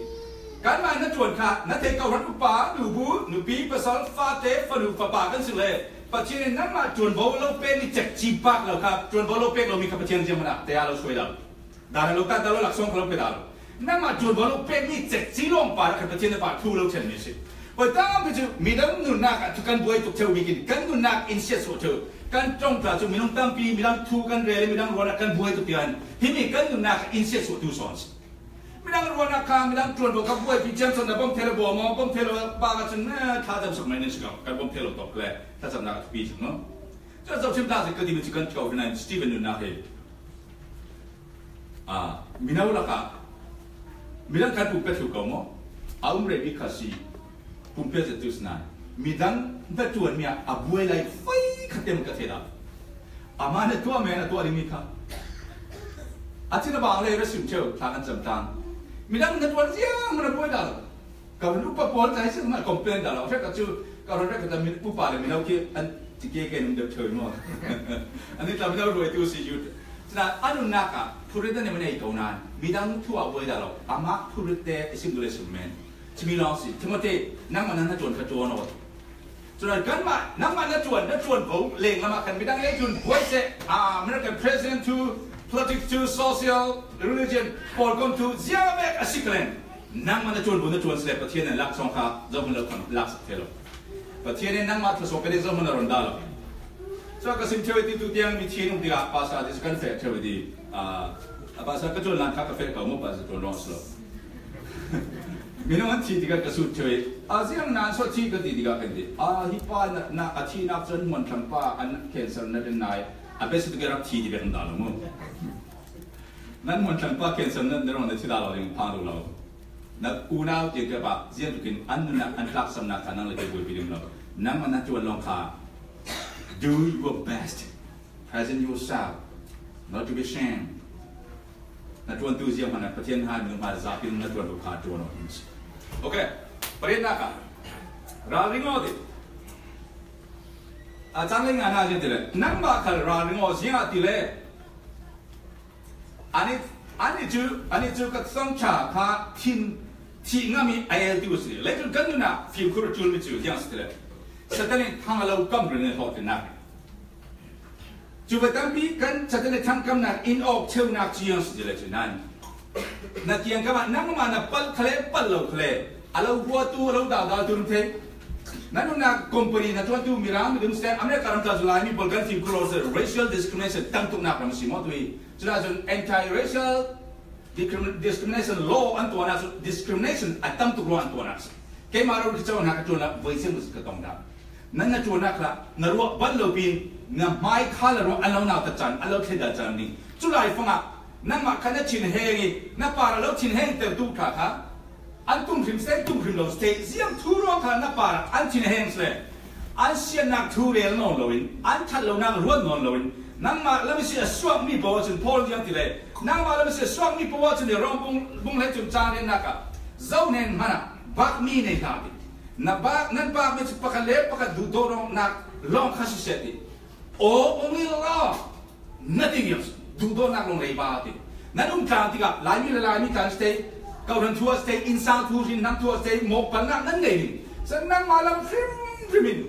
Kanmah na ṭuan kha, na theih kawhhran upa, nubu, nupi, pasal, fate, fanu, fapa kan si le, Pathian in nangmah ṭuanvo lo pek ni cek ci bak lo kha, ṭuanvo lo pek lo mi kha Pathian ziang hmanh ah taya lo suai lo. Dah lo, tan dah lo, laksawng kha lo pe dah lo. Nangmah ṭuanvo lo pek ni cek ci lawng pa kha Pathian na pa thu lo chen mi si. Hoi tampi cu midang nunnak ah thu kan buai tuk ceu mi kin kan nunnak in siatsuah ceu. Kan ṭongṭa cu minung tampi midang thu kan rel, midang ruahnak kan buai tuk tian himi kan nunnak ah in siatsuah tu sawn si. Midang ruahnak kha midang ṭuanvo kha buaipi ciam sawn na bawm thei lo bawm maw, bawm thei lo pa ka cun na thlacam sak mai nan si ko, kan bawm thei lo tawk le thlacamnak a thupi cang maw. Cun zohchim ta si ka ti mi cu kan ko hna Stephen nunnak he. Ah, mino lakah midang kan pumpe thlu ko maw? A um rih bik kha si. Pumpe zetu si nain midang na ṭuanmi ah a buai lai fai kha tem ka thei dah. Amah na tuah men a tuah dingmi kha a chin a bang le ra sim cheu thla kan cam tlang. Midang na ṭuan ziang na buai dah lo. Ka hun upa pawl cai si mah complain dah lo. Hre ka cu ka hun hre ka ta min upa le mino khi an ti ke ke nung deuh theu maw? An ni tla mino ruai tu si ju. Cina a nunnak ah phurit na nei ko nain midang thu ah buai dah lo. Amah phurit te i sim tu le sim men. Cimi lawng si. Timothy, nangmah nan na ṭuan kha ṭuan aw. Cun kanmah, nangmah na ṭuan, na ṭuan ko leng lamah kan midang ei ṭuan buai seh. Ah, American president tu, politics tu, social, religion, pawl kom tu, ziang vek a si kalen. Nangmah na ṭuan bu na ṭuan sile Pathian in laksawng kha zohmun lo khan laksak thei lo. Pathian in nangmah thluasuak pe ding zohmun a ron dah lo. Cun ka sim theu ti tu tiang mi thin um tikah pasa ti kan feh theu ti. Ah, a pasa ka ṭuan lan kha ka feh ko maw pasa ṭuan rawng si lo. Minung an thi tikah ka sut theu i, a ziang nan so thi ka ti tikah kan ti. A hi pa na, na a thihnak cun hmuanthlang pa an cancer na den nai. A best tu ke rak thi ti bek an dah lo maw? Nan hmuanthlang pa cancer na, na rong na thi dah lo ding phang lo lo. Na unau tiang ka pa ziang tukin an nunnak an tlaksamnak kha nang le ke buaipi ding lo. Nangmah na ṭuan lawng kha do your best. Present yourself. Not to be ashamed. Na ṭuantu ziang hmanh ah Pathian hna minung hna zapi na ṭuantu kha ṭuan aw hin si. Okay. Pariatnak ah ralring aw ti. A cang le nga hna ziang ti le nangmah khal ralring aw ziang ah ti le. Ani, ani cu, ani cu ka thawngṭha kha thin thih ngam i a el ti u si. Leicun kan nun ah fimkhur a ṭul mi cu ziang si ti le. Satan in thang a lo kam rin in hlawhtlinnak. Cu va tampi kan Satan le thangkamnak in awk cheunak ciang si le cu nan. Na tiang kamah nangmah na palh khale, palh lo khale, a lo buatu, a lo daudau tu rum thei. Na nunnak company na ṭuantu Mirang, midum stem, America ram tla cu Laimi pawl kan fim kul racial discrimination tam tuknak ram si maw tui. Cunah cun anti-racial discrimin-, discrimination law an tuan ah cun discrimination a tam tuk law an tuan ah si. Keimah ro ka cawh hna ka ṭuan ah voi siang ka tong dah. Nan na ṭuannak kha na ruah ban lo pin, na hmai kha le ruah an lo nautat caan, an lo thleidan caan ding. Cu lai fangah nangmah kha na thinheng i, na par a lo thinheng tertu ṭha kha, an tum hrim seh, tum hrim lo seh, ziang thu ruang kha na par an thinheng seh, an siatnak thu rel nawn loin, an ṭhat lonak ruat nawn loin, nangmah lam si a suakmi paoh cun Paul ziang ti le, nangmah lam si a suakmi paoh cun i Rom bung, bung hlei cung caan riannak ah, zohnen hmanh ah bakmi nei hlah ding. Na bak, nan bakmi cu pakhat le pakhat duhdawtnak lawng kha siseh ti. Aw, ong i lo, na ti ngiam duhdawtnak lawng lei ba ti. Nan um tlang tikah Laimi le Laimi tlang sitei, kawhhran thu a sitei, innsang thu, hrinhnam thu a sitei, mawhpalnak nan ngei ding. Sa nangmah lam hrimhrim in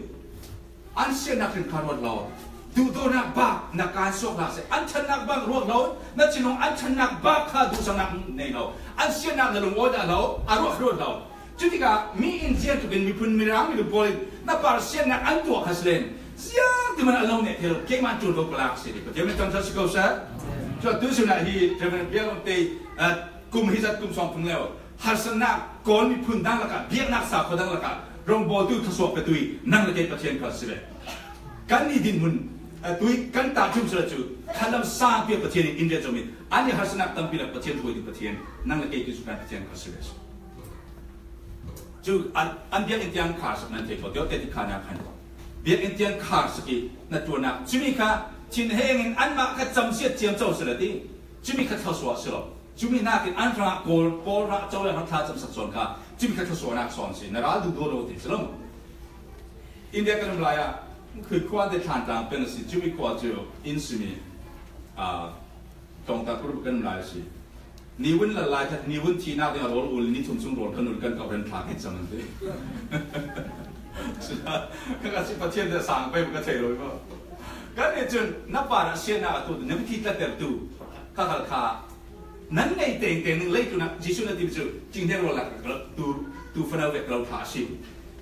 an siatnak hrin kha ruat lo. Duhdawtnak bak na kan suak hlah seh. An ṭhatnak bak ruat lo. Na thinlung an ṭhatnak bak kha duhsaknak nei lo. An siatnak na lung awi dah lo. A ruat ruat lo. Cutikah mi in ziang tukin miphun mirang milu pawl in na par siatnak an tuah kha selen ziang ti man an lo neh thei lo. Keimah ṭuan ko ka lak si ti Pathian min thangṭhat si ko seh. Cu atu sinah hi Reverend Bial Lam Tei, ah, kum hi zat kum sawng phung leo. Harsatnak kawl miphun dang lakah, biaknak sakhaw dang lakah, rongbawltu thluasuak petu i nang le kei Pathian kha si ve. Kan i dinhmun, eh, tui kan ta ṭum sila cu, khalam sangpi Pathian in in rian cawm i, an i harsatnak tampi lak Pathian thu i Pathian, nang le kei Jesuh kan Pathian kha si ve. Cu an, an biakinn tiang khar sak nan thei ko, tio te ti kha nak khan. Biakinn tiang khar sak i na ṭuannak, cumi kha thinheng in anmah kha camsiat ciamco sila ti, cumi kha thluasuah si lo. Cumi nakin an hrangah kawl, pawl hrah co le hrang thla camsak sawn kha, cumi kha thluasuahnak sawn si, na ral duh dawt lo ti si lo. India kan um lai ah, Khui khua te thlan tlang pen a si, cumi khua cu inn simi, ah, tong tak pur kan lai si. Ni vun la lai khat, ni vun thihnak ding a rawl ul, ni thum chung rawl kan ul kan kau ran thla kan cam an ti. Ka, ka si Pathian te sang pei ka thei lo ko. Kan ni cun na pa ra sian na tu, na mi thi tla ter tu. Ka kal kha, nan ngei tengteng ning lei tu na, Jesuh na ti cu, cing deng rawl lak tu, tu fanau vek lo thla si.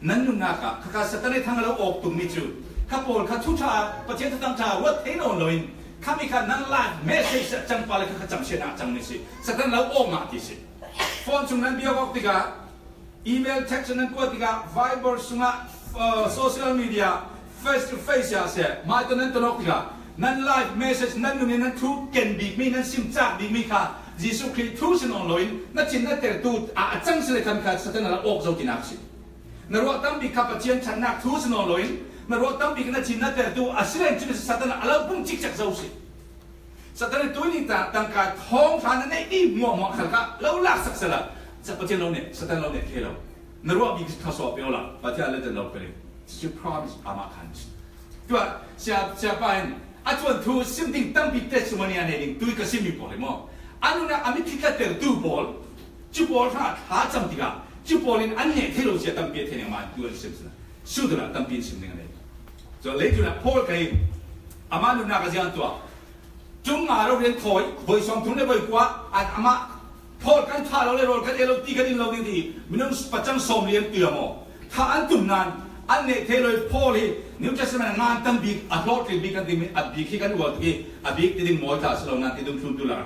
Nan nunnak ah, khaka Satan i thang lo awk tung mi cu, kha pawl kha thu ṭha, Pathian thu tam ṭha, ruat thei nawn loin, khami kha nan life message a cang pa le kha, kha cam sian a cang mi si. Satan lo awk mah ti si. Phone chung nan biak awk tikah, email, text nan kuat tikah, Viber sungah, uh, social media, face to face ah si, mai to nan ton awk tikah, nan life message, nan nun in nan thu ken bik mi, nan sim cak bik mi kha, Jesuh Khrih thu si nawn loin, na cin na ter tu, a, a cang si le khami kha, Satan lo awk zo tinak si. Na ruah tam bik kha Pathian ṭhatnak thu si nawn loin, na ruah tam bik na cin na ter tu a si len cun Satan a lo pung cikcek zo si. Satan nih tuini ta tangka thawng hlan na neih dih muahmuah khal kha lo laksak sala, Pathian lo neh, Satan lo neh thei lo. Na ruah bik thluasuah pe awla, Pathian a let lo pe ring. Cucu promise amah khan. Tuah, sia, siapa in, a thuanthu sim ding tampi testimony a nei ding, tui ka simmi pawl hi maw? A nunah a mitthli tlatertu pawl, cu pawl hrangah thla cam tikah, cu pawl in an neh thei lo sia tampi a thei ning mah tu an sim sila. Sutuna tampi in sim ding a nei. Cun leitunah Paul kha in amah nunnak a ziang tuah. Cung nga rorian thawi, voi sawmthum le voi kua, an amah Paul kan thah lo le rawl kan ei lo ti kan in lo ding ti, minung pacang sawm lian ti lo maw? Thah an tum nan, an neh thei lo i Paul hi New Testament a ngan tam bik, a hlawhtling bik kan timi, a bik hi kan uar tuk i, a bik ti ding mawi ta si lo nan ti dungthlun tu la.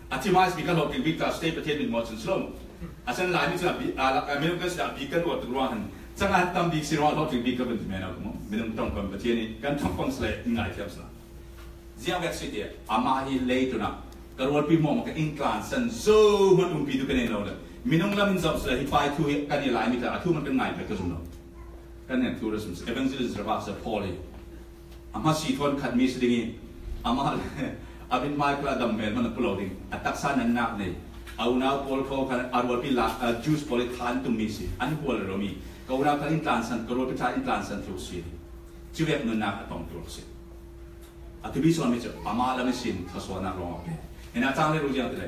A thimai si bik kan hlawhtling bik ta si te Pathian min maw cun si lo. A san lai mi cun a bik, a, a minung kan si a bik kan uar tuk ruang han, cang an tam bik si ruang hlawhtling bik kan vun ti men a kum, minung tong kan Pathian i kan thong pang si le, ngai thiam si la. Ziang vek si ti, amah hi leitunah ka rualpi hmuahhmuah ka in tlansan zo hmanh umpi tu ka nei lo le. Minung lam in zomh si le, hi pai thu hi kan i Laimi tla a thu hmanh kan ngai pek ka zum lo. Kan nen thu ra sum si, evangelist ra bak si Paul hi. A hmasi thawn khat mi si ding i, amah le a min hmai kha dam mel hmanh a pu lo ding. A taksa nan nak nei. A unau pawl kho khan a rualpi la, a Jews pawl i than tum mi si. An hual lo mi. Ka unau khan in tlansan, ka rualpi tla in tlansan thlu si. Cuvek nunnak a tong tu si. A tupi sawn mi cu amah lam ihsin thluasuahnak lawng a pe. Hinah cang le ru ziang ti le.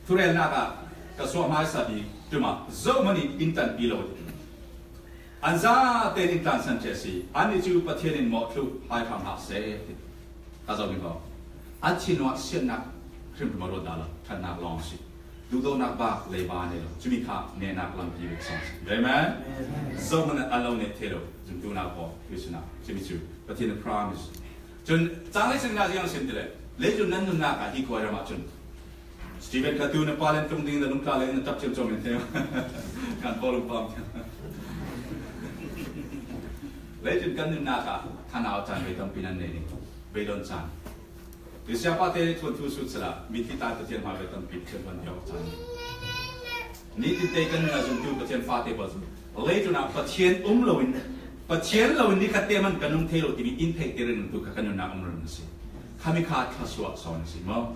Thurelnak ah ka suah hmaisa bik ṭum ah zohman in in tanpi lo ti. An zate in tlansan ṭheh si. Annih cu Pathian in mawh thluh hai hram hlah seh ti. Ka zoh mi ko. An thinlung ah siatnak hrimhrim a ruat dah lo, ṭhatnak lawng si. Duhdawtnak bak leiba nei lo. Cumi kha nehnak lampi bik sang si. Amen. Zohman a lo neh thei lo. Zumtu nak pawl, Christian nak. Cumi cu Pathian a promise. Cun cang le cun na ziang sin ti le. Leicun nan nunnak ah hi khuai ram ah cun Stephen kha tu na pa len tlung ding na lungtla le na tap ciamco men te. Kan pawl um pam. Leicun kan nunnak ah thanau caan bei tampi nan nei ding. Bei don caan. Tusia pa te thuanthu sut sala, mi ti ta Pathian hmai bei tampi Pathian hmai bei caan. Nitin te kan nunnak zumtu Pathian fa te pawl zumtu. Leicun ah Pathian um loin, Pathian loin ni khat te man kan um thei lo timi in theih te rin tu kha kan nunnak um rin si. Khami kha thluasuah sawn si maw?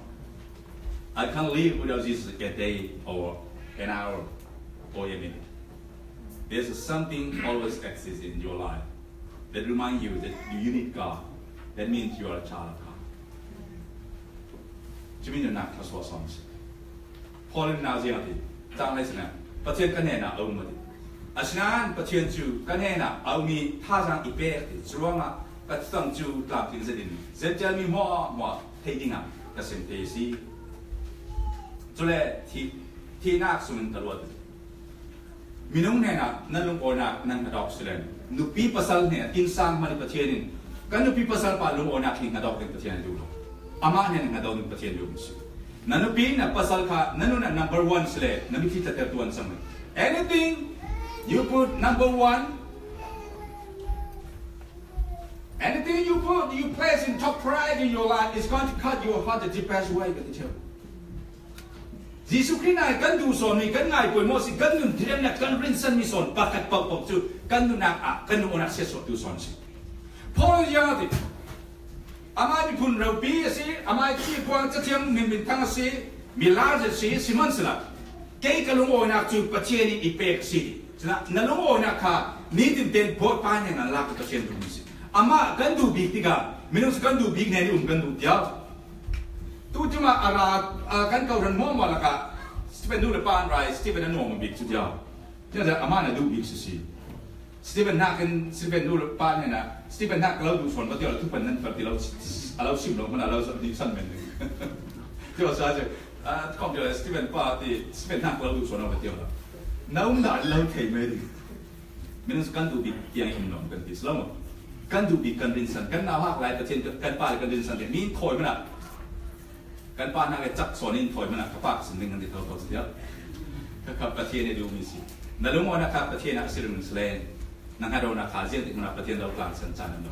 I can't live without Jesus a day or an hour or a minute. There's something always exists in your life that remind you that you need God. That means you are a child of God. Cumi nunnak thluasuah sawn si. Paul in nau ziang a ti, tang le sinah, Pathian ka hnenah a um a ti. Asinain Pathian cu ka hnenah a um i thazaang i pek a ti. Curuangah ka thutang cu tlamtling zetin Gentile mi hmuahhmuah theih dingah ka sim te a si. Cule thih, thihnak sungin ka luat a ti. Minung hnenah nan lungawinak nan hnadawk si len, nupi pasal hnenah innsang hmanh Pathian in kan nupi pasal pa lungawinak hi hnadawk ding Pathian a duh lo. Amah hnenah hnadawk ding Pathian duh si. Na nupi na pasal kha na nun ah number one si le na mitthli tlatertu an cang. Anything you put number one, anything you put, you place in top priority in your life is going to cut your heart the deepest way, ka ti ṭheu. Jesuh Khrih hna kan duh sawn mi, kan ngai pawimawh si, kan nun diremnak kan rinsan mi sawn pakhat paohpaoh cu kan nunnak ah kan nunnak siatsuahtu sawn si. Paul ziang a ti. Amah miphun ropi a si, amah i thihpuan cathiang minmin thang a si, milar zet si, sihmanhsehla kei ka lungawinak cu Pathian in i pek a si. Cina, na lungawinak kha nitin ten Bawipa hnenah lak Pathian duhmi si. Amah kan duh bik tikah minung cu kan duh bik hnen i um kan duh tiau. Tu cuma a ra, a, kan kawhhran hmuahhmuah lakah Stephen nu le pa an ra i Stephen a nuam bik cu tiau. Tiah amah na duh bik si si. Stephen hnak in Stephen nu le pa hnenah Stephen hnak ka lo duh sawn va tiau, thuphan nan ti lo, a lo sim lo hmanh a lo dih san men. Tiah sa cu, a, kawm tiah Stephen pa ti Stephen hnak ka lo duh sawn va tiau. Na umnak lo thei mai ding. Minung kan duh bik tiang i um lo kan ti si lo maw? Kan duh bik kan rinsan, kan nauhak lai Pathian kan pa le kan rinsan te, mi in thawi hmanh ah kan pa hnak le cak sawn in thawi hmanh ah ka pa ka sin ding kan ti thotho si tiah. Ka kha Pathian i duhmi si. Na lungawinak kha Pathian ah a si ringring si le na hngatawknak kha ziangtik hmanh ah Pathian lo tlang san caan an lo.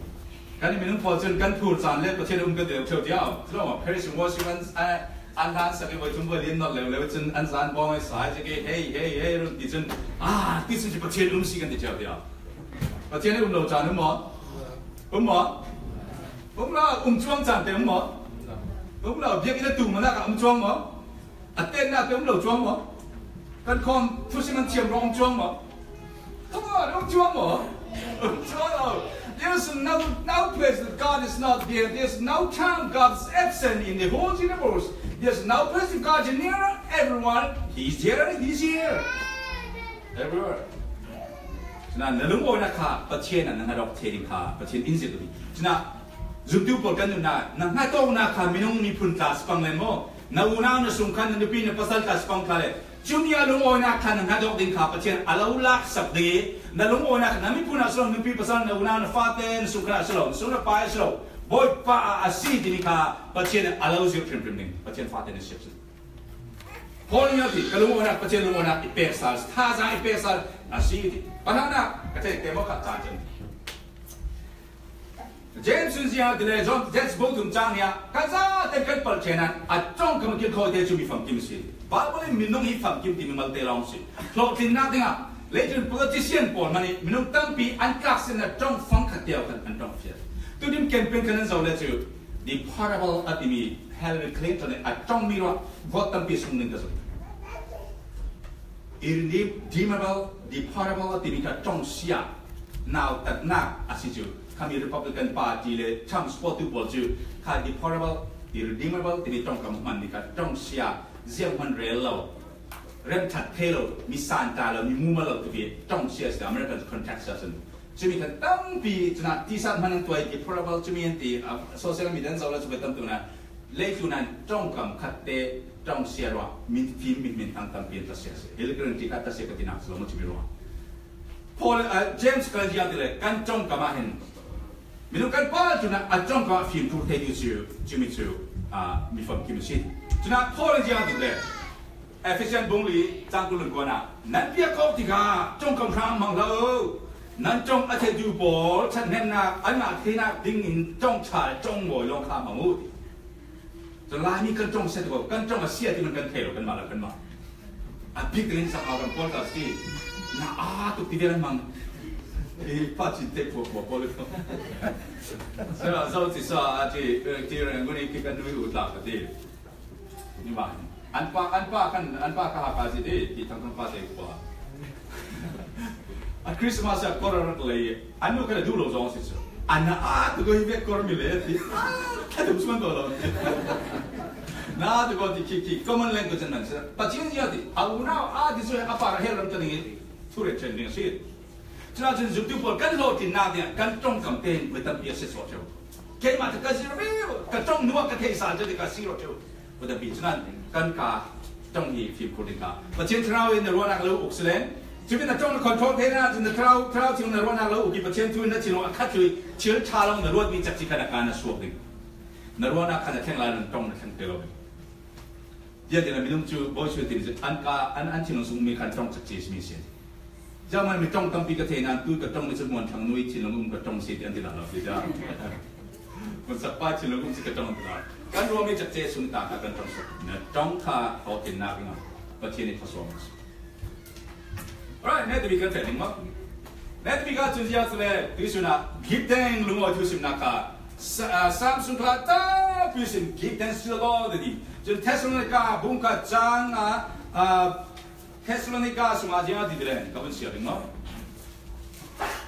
Kan i minung pawl cun kan phur caan le Pathian a um kan ti lo ṭheu tiau. Si lo maw? Praise and worship an, a, an hlan sak i voi tum voi lian not leu leu cun an zan bawng i sa i cik i hei, hei, hei, run ti cun, a, ti cun cu Pathian um si kan ti ṭheu tiau. Pathian i um lo caan um maw? Um maw? Um lo, um cuang caan te um maw? Um lo, biakinn a tu manak ah um cuang maw? A tennak te um lo cuang maw? Kan khawm thusim an thiam ruang um cuang maw? Come on, um cuang maw? Um cuang lo. There's no, no place that God is not there. There's no time God is absent in the whole universe. There's no place that God is near everyone. He's there, He's here. Everywhere. Cuna na lungawinak kha Pathian ah na hngatawk thei ding kha Pathian in zirh ding. Cuna zumtu pawl kan nunnak, na hngatawknak kha minung miphun tla si pang len maw? Na unau na sungkhan na nupi na pasal tla si pang tla le. Cumi ah lungawinak kha na hngatawk ding kha Pathian a lo laksak ding i, na lungawinak kha na miphun ah si lo, nupi pasal na unau na fate na sungkhan ah si lo, na sung na pa ah si lo, Bawipa ah a si timi kha Pathian a lo zirh hrimhrim ding. Pathian fate na siap si. Paul nih a ti, ka lungawinak Pathian lungawinak i pek sal, thazaang i pek sal a si ti. Pahnihnak ka theih te maw kha caan cun. James in ziah ti le John, James bu thum cang nih ah, kan zaten kan palh ṭheh nain a ṭongkam a kilkhawi te cu mi famkim a si. Baibal in minung hi famkim timi malte lawng a si. Hlawhtlinnak dingah, leitlun politician pawl hmanh nih minung tampi an tlaksin a ṭong fang khat te khan an ṭong fial. Tudim campaign kan an zoh le cu, the parable a timi Hillary Clinton nih a ṭongmi ruah vote tampi sung ning ka zong. Irredeemable, deplorable a timi kha ṭongsia nautatnak a si cu. Khami Republican Party le Trump supportu pawl cu kha deplorable, irredeemable timi ṭongkam hmanmi kha ṭongsia, zianghman rel lo, remṭhat thei lo, mi santa lo, mi mumal lo timi ṭongsia si. American context ah cun cumi kha tampi cunah tisa hman an tuai, deplorable cumi an ti, ah, social media an zoh le cu tamtuk na. Leitlun ah ṭongkam khat te ṭongsia ruah, min fim, min, min thang tampi an tlasia si. Hillary Clinton kha tlasia ka tinak si lo, maw cumi ruah. Paul, ah, James kan ziah ti le kan ṭongkam ah hin minung kan palh tlun ah a ṭongkam ah fimkhur thei ding cu, cumi cu, ah, mi famkim a si. Cunah Paul in ziah ti le Efesian bung li cang kul le kuan ah, nan biak awk tikah ṭongkam hram hmang hlah u. Nan ṭong a theitu pawl ṭhathnemnak anmah theinak dingin ṭong ṭha le ṭong mawi lawng kha hmang u ti. Cun Laimi kan ṭong a sia tuk, kan ṭong a sia ti man kan thei lo, kanmah le kanmah. A bik tein Sangau ram pawl ta si. Na aa tuk ti vial an hmang. I pa cin te phuak phuak pawl i ko. Sera zo ti sa a ti, eh, ti reng guni ki kan nui u tlak a ti. Ni mah. An pa, an pa kan, an pa ka ha ka si ti, ti thang thang pa te ko. A Christmas a kor a rak lei, an nu kha duh lo zong si cu. An na a tu ko hi ve kor mi le ti. A tu suan to lo ti. Na tu ko ti ki, ki common language nan sa. Pathian ziah ti. A unau a ti cu a pa ra hel ram ta ding i thu ren chen ding si. Cunah cun zumtu pawl kan hlawhtlinnak dingah kan ṭongkam tein voi tampi a si sawh ṭheu. Keimah cu ka zir viau, ka ṭong hnuah ka theihsa cu ka si rawh ṭheu. Voi tampi cunah kan ka ṭong hi fimkhur ding ka. Pathian thlarau in na ruahnak lo uk si len. Cumi na ṭong na control thei hna ahcun na thlarau, thlarau thing na ruahnak lo uk i Pathian thu in na thinlung a khat cu thil ṭha lawng na ruatmi cakci kha na ka na suak ding. Na ruahnak kha na thleng lai lo na ṭong na thleng te lo ding. Ziah ti le minung cu bawi cu ti cu an ka, an, an thinlung sung mi khan ṭong cakci mi si. Ziah man mi ṭong tampi ka thei nain tu ka ṭong mi cu Muan Thang Nu i thinlung um ka ṭong si ti an ti lo ti dah. Muan Sak Pa thinlung um si ka ṭong ti lo. Kan ruang mi cakci sung ta kha kan ṭong suk. Na ṭong kha hlawhtlinnak dingah Pathian i thluasuah si. Alright, netabik kan feh ding maw? Netabik ah cun ziah si le tuisun ah giteng lungawi thusimnak kha Sa-, ah, Sam sung kha tampi sin giteng si law ti. Cun Thessalonika bung kha cang ah, ah, Thessalonika sungah ziang a ti ti le, ka vun siar ding maw.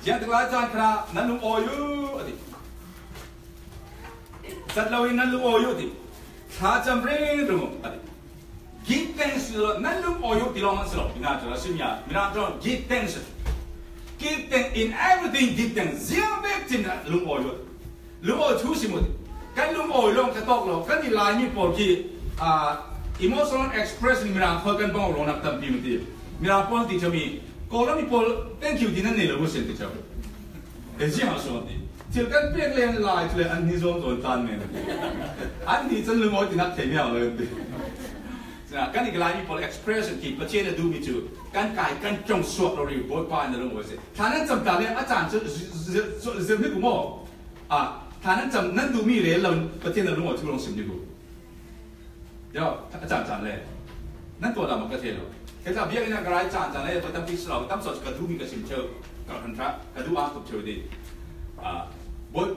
Ziang tak lai caan khat ah nan lungawi uh a ti. Zat lo in nan lungawi uh a ti. Thlacam ringring uh a ti. Give thanks lo, nan lungawi uh ti lawng an si lo. Ina tu la sim ya. Mirang tu give thanks. Give thanks in everything, give thanks. Ziang bek cin lungawi uh. Lungawi thu sim uh. Kan lungawi lawng ka tawk lo. Kan i Laimi pawl khi, ah, emotional expression Mirang khoi kan bang lo nak tampi mah ti. Mirang pawl ti chami. Ko lam i pawl thank you ti nan nei lo uh sin ti chami. E ziang a suang ti. Thil kan pek leng lai tu le an ni zom zom tan men. An ni chan lungawi ti nak thei miau lo ti. Kan i Laimi pawl expression khi Pathian a duhmi cu kan kai kan cong suak lo rih Bawipa in a lungawi si. Thla nan cam ta le a caan cu zirh hnik uh maw? Ah, thla nan cam nan duhmi le lo Pathian a lungawi thu lawng sim hnik uh. Yo, a caan caan le nan tuah dah maw ka thei lo. Kei tla biakinn ah ka rai caan caan le pa tampi si lo, tam saw ka duhmi ka sim cheu, ka hran ṭha, ka duh a tuk cheu dih. Ah, Bawi,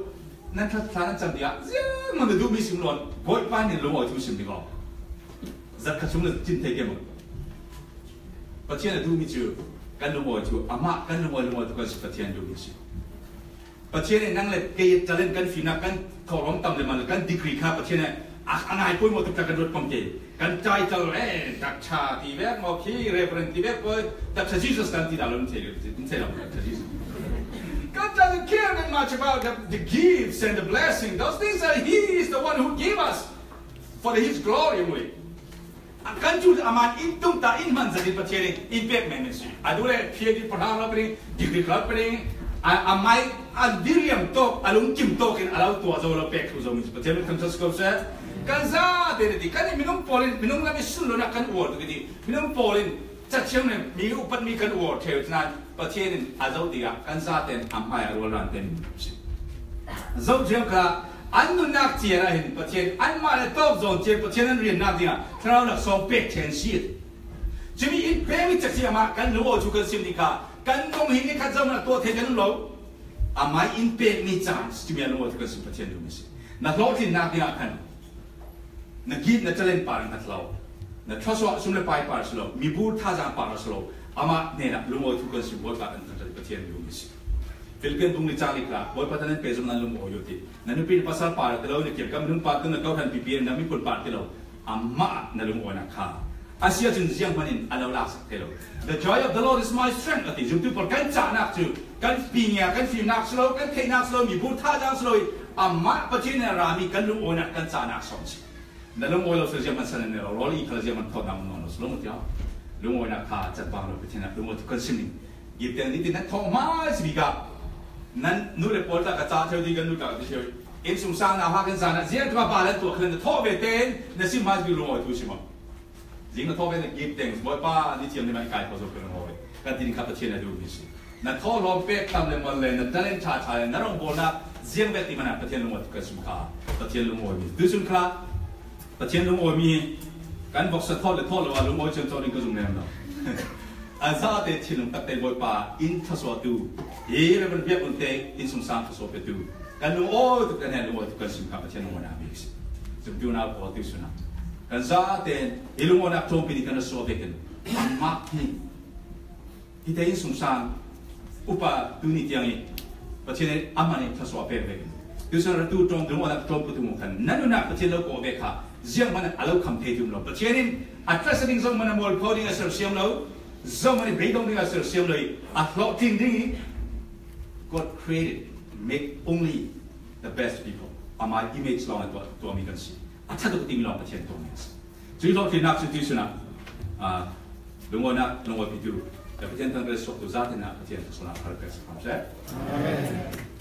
nan thla, thla nan cam dih ah ziang man na duhmi sim lo, Bawipa in lungawi thu sim dih ko. Zat kha chung le cin thei ke maw? Pathian a duhmi cu kan lungawi cu, amah kan lungawi, lungawi tu kan si Pathian duhmi si. Pathian in nang le kei talent kan fimnak kan thawhlawm tam le man le kan degree kha Pathian in a, a ngai pawimawh tuk kan ruat pang ke. Kan title, eh, Doctor ti vek maw khi, Reverend ti vek poi, Doctor Jesus kan ti dah lo, in thei lo, in thei lo, Doctor Jesus. God doesn't care that much about the, the gifts and the blessing. Those things are, He is the one who gave us for His glory, anyway. A kan cu amah in tung ta in hman zat in Pathian in in pek men men si. A duh le PhD program lo pering, degree club pering, a, a mai a diriam tawk, a lungkim tawk in a lo tuah zo lo pek thu zo min si. Pathian min thangṭhat si ko seh. Kan zate ti kan i minung pawl in, minung lam i sun lo nak kan uar tu ti. Minung pawl in cathiam le mi upat mi kan uar theu cun Pathian in a zoh tikah kan zaten a hmai a rual ran tein si. Zoh thiam kha an nunnak ciar ah hin Pathian anmah le tawk zawn ciar Pathian an riannak dingah thlarau laksawng pek ṭhen si. Cumi in pek i cak si amah kan lungawi thu kan sim ding kha kan nung hin ni khat zohnak tuah thei kan um lo. Amah in pek ni caan si cumi a lungawi thu kan sim Pathian duhmi si. Na hlawhtlinnak dingah khan Na gift, na talent par in hngat lo. Na thluasuah sum le pai par si lo. Mibur thazaang par si lo. Amah hnenah lungawi thu kan sim Bawipa kan thangṭhat Pathian duhmi si. Philippi bung li cang li kha Bawipa thazaang pe zong nan lungawi uh ti. Na nupi na pasal par ti lo, na kiangkam minung par ti lo, na kawhhran pipi na miphun par ti lo. Amah na lungawinak kha. A si ahcun zianghman in a lo laksak thei lo. The joy of the Lord is my strength a ti. Zumtu pawl kan cahnak cu kan pingia, kan fimnak si lo, kan theihnak si lo, mibur thazaang si lo i amah Pathian in a rami kan lungawinak kan cahnak sawm si. Na lungawi lo si zianghman san an lo, rawl i khal zianghman thawtnak nawn lo si lo mu tiang. Lungawinak kha cat bang lo Pathian ah lungawi thu kan sim ning. Gip teng nitin nan thawh hmai si bik ah nan nu le pawl tla ka ca theu dih kan nu tla ka ti theu. Inn sungsang nau ha kan zan ah ziang tuk ah bal an tuah khan na thawh ve tein na sim hmai si bik lungawi thu si maw? Zing na thawh ve na gip teng Bawipa ni thiam ni mah i kai kho zo kan lungawi. Kan tin kha Pathian a duhmi si. Na thawhlawm pek tam le mal le na talent ṭha ṭha le na rawngbawlnak ziang bek ti hmanah Pathian lungawi kan sim kha Pathian lungawimi. Tuisun kha Pathian lungawimi kan voksa thawh le thawh lo ah lungawi ciamco ding ka zum lem lo. A zate thinlung takte Bawipa in thluasuahtu hi Reverend Biak Lun te in sungsang thluasuah petu kan lungawi tuk kan hen lungawi tuk kan sim kha Pathian lungawinak bik si. Zumtu nau pawl tuisun ah kan zate hi lungawinak ṭawmpi nih kan ra suah vekin amah hi Hi tein sungsang upa tuni tiang i Pathian in amah nih thluasuah pek ve. Tuisun ratu ṭawm dungah ṭawm putu mu khan nan nunnak Pathian lo kawh ve kha zianghman a lo kham thei tum lo. Pathian in a tlasa ding zohman a mualpho ding a sersiam lo, zohman i beidong ding a sersiam lo i a hlawhtling ding i God created, make only the best people. Amah image lawng a tuah, tuahmi kan si. A ṭha tuk timi lawng Pathian tuahmi kan si. Cuih hlawhtlinnak cu tuisun ah, aa, lungawinak, lungawipitu, Pathian thangṭhat suaktu zate in Pathian thluasuahnak phal pek sak hram seh. Amen.